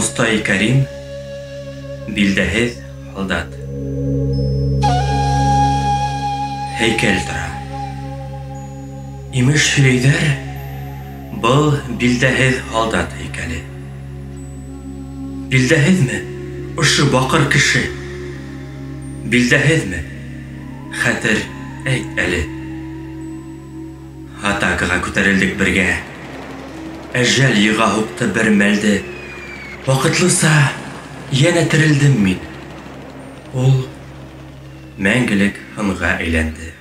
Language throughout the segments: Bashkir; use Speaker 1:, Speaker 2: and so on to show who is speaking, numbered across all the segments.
Speaker 1: Мостай Кәрим, Билдәһеҙ һалдат. Һәйкәл тора. Имеш һөйләйҙәр, был билдәһеҙ һалдат һәйкәле. Билдәһеҙме ошо баҡыр кеше? Билдәһеҙме? Хәтер, әйт әле. Атакаға күтәрелдек бергә. Әжәл йыға һуҡты бер мәлде. Ваҡытлыса йәнә терелдем мин. Ул мәңгелек һынға әйләнде.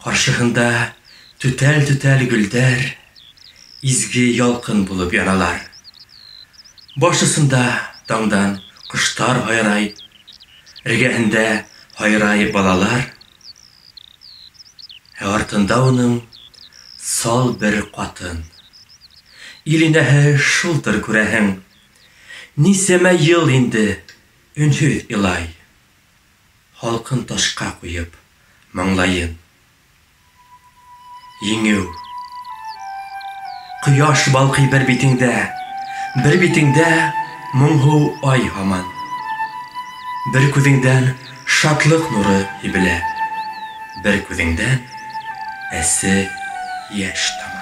Speaker 1: Ҡаршыһында түтәл-түтәл гөлдәр изге ялҡын булып яналар. Баш осонда таңдан ҡоштар һайрай, эргәһендә һайрай балалар. Ә артында уның сал бер ҡатын. Ил инәһе шулдыр, күрәһең. Нисәмә йыл инде өнһөҙ илай. Һалҡын ташҡа ҡуйып маңлайын. Еңеү. Ҡояш балҡый бер битеңдә, бер битеңдә моңһоу ай һаман. Бер күҙеңдән шатлыҡ нуры һибелә, бер күҙеңдән әсе йәш тама.